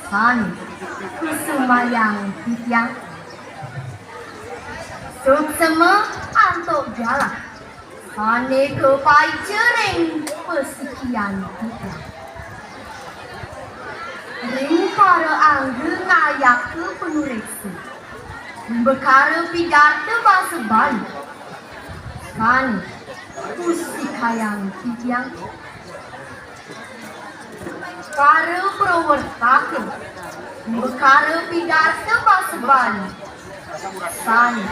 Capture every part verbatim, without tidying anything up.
Sané kusumayang titiang. Suksma antuk galah sané kapaica ring pasikian titiang. Ring para angga ngayaka panuréksa, mbakara pidarta basa Bali sané kusikayang titiang. Para prawertaka, mbakara pidarta basa Bali sané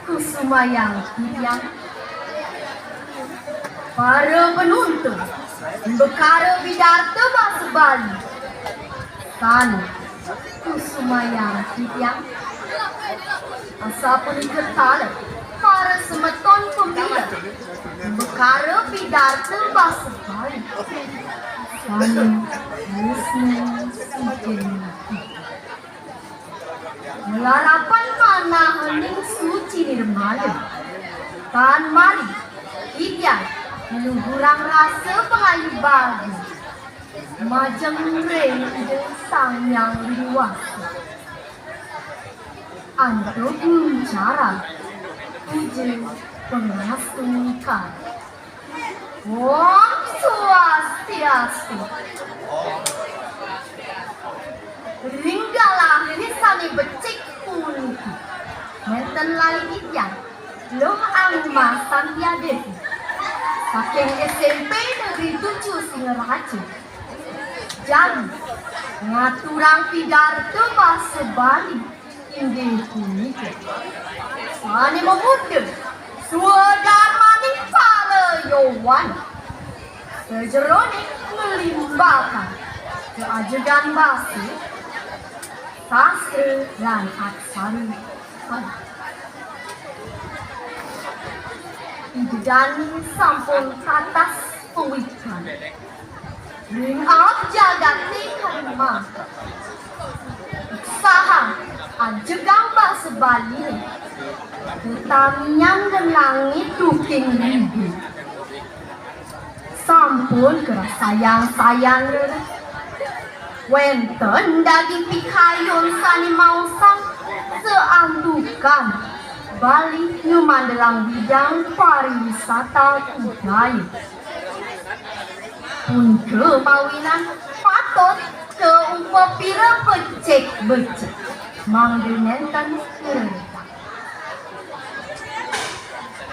kusumayang titiang. Para panuntun, mbakara pidarta basa Bali sané kusumayang titiang. Asapunika taler para semeton pamilet, mbakara pidarta basa Bali sané tresna sujati. Malarapan manahaning suci nirmala, tan mari titiang ngluhurang rasa pangayu bagi majeng ring Ida Sang Hyang Widhi Wasa. Antuk nguncarang puja pangastukan. Om Swastiastu. Ring galah sané becik puniki, nénten lali titiang, Luh Angma Santia Devi, saking S M P Negeri Tujuh Singaraja, jagi ngaturang pidarta basa Bali inggih punika sané mamurda swadarmaning para yowana, sajeroning nglimbakang kaajegan basa, sastra lan aksara. Ida dané sampun tatas pawikan ring aab jagaté kadi mangkin. Saha ajegang basa Baliné tetamian genangé duking lidi. Sampun karasayang sayan leres. Wénten daging pikayun sané maosang saantukan Bali ngamandelang bidang pariwisata budaya. Punika mawinan patut kaupapira becik-becik mangda nénten ngrereh.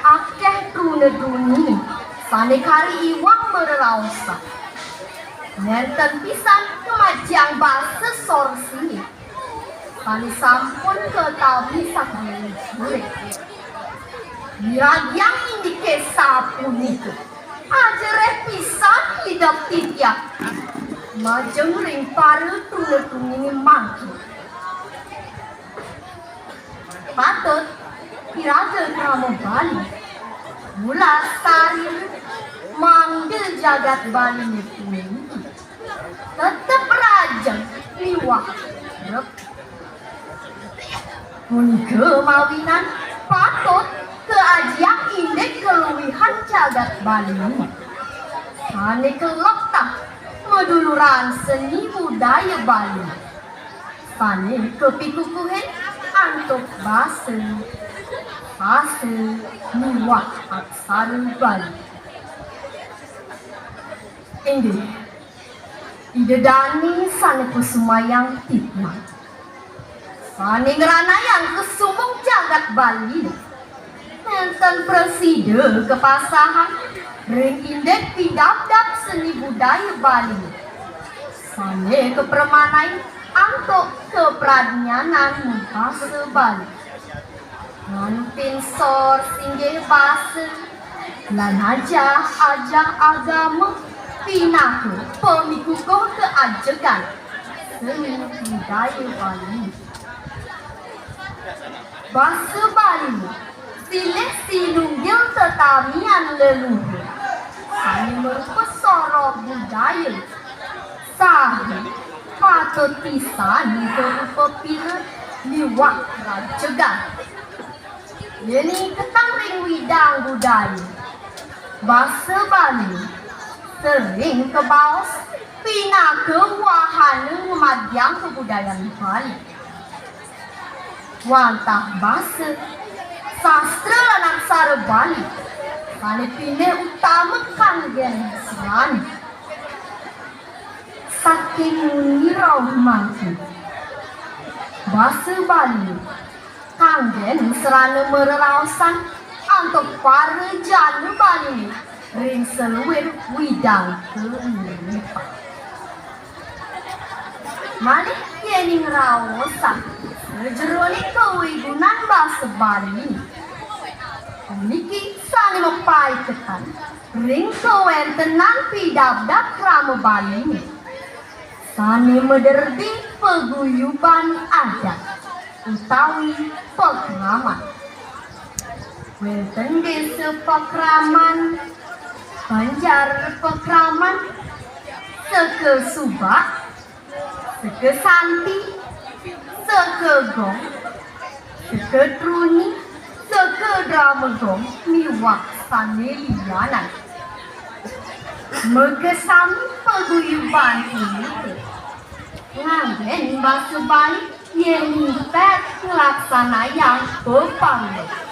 Akéh truna-truni sané kari iwang mareraosan. Nénten pisan ngamajiang basa sor sini sané sampun katami saking luhuré. Miragiang indiké sapunika, ajereh pisan idep titiang majeng ring para truna-truniné mangkin. Patut iraga krama Bali, ulah sarira mangda jagat Baliné puniki tetep rajeg miwah rep. Punika mawinan patut kaajiang indik kaluihan jagat Baliné sané kelek tah maduluran seni budaya Bali. Sané kapikukuhin antuk basa, sastra miwah aksara Bali. Inggih, Ida dané sané kusumayang titiang, sané ngranayang kasubung jagat Bali. Nénten prasida kapasahang ring indik pidabdab seni budaya Bali sané kapramanain antuk kapradnyanan basa Bali. Nganutin sor singgih basa lan ajah-ajah agama pinaka pamikukuh kaajegan seni budaya Bali. Basa Bali silih sinunggil tetamian leluhur sané marupa sorok budaya saha patut pisan kaupapira miwah rajegan. Yén ketang ring widang budaya, basa Bali sering kabaos pinaka wahana agian kabudayan Bali. Wantah basa, sastra lan aksara Bali sané pinih utama kanggén srana. Saking nirauh mangkin, basa Bali kanggén srana mareraosan antuk para jana Baliné ring saluir widang kauripan. Malih yéning raosan sajeroning kawigunan basa Bali, puniki sané mapaiketan ring kawéntenan pidabdab krama Baliné, sané maderdi paguyuban adat utawi pakraman. Wénten Désa Pakraman, Banjar Pakraman, Sekasubak, Sekasanti, Sekagong, Sekatruni, Sekadramagong miwah sané lianan. Makasami paguyuban punika nganggén basa Bali yén ngiket nglaksanayang pepanggihan.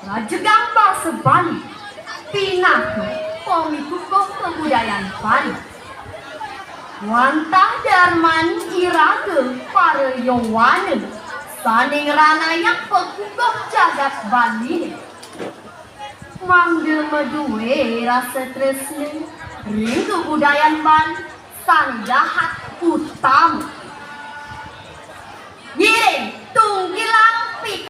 Rajegang basa Bali pinaka pamikukuh kabudayan Bali. Wantah darmaning iraga para yowana sané ngranayang pakukuh jagat Baliné, mangda madué rasa tresna ring kabudayan Bali sané dahat utama. Ngiring tunggilang pik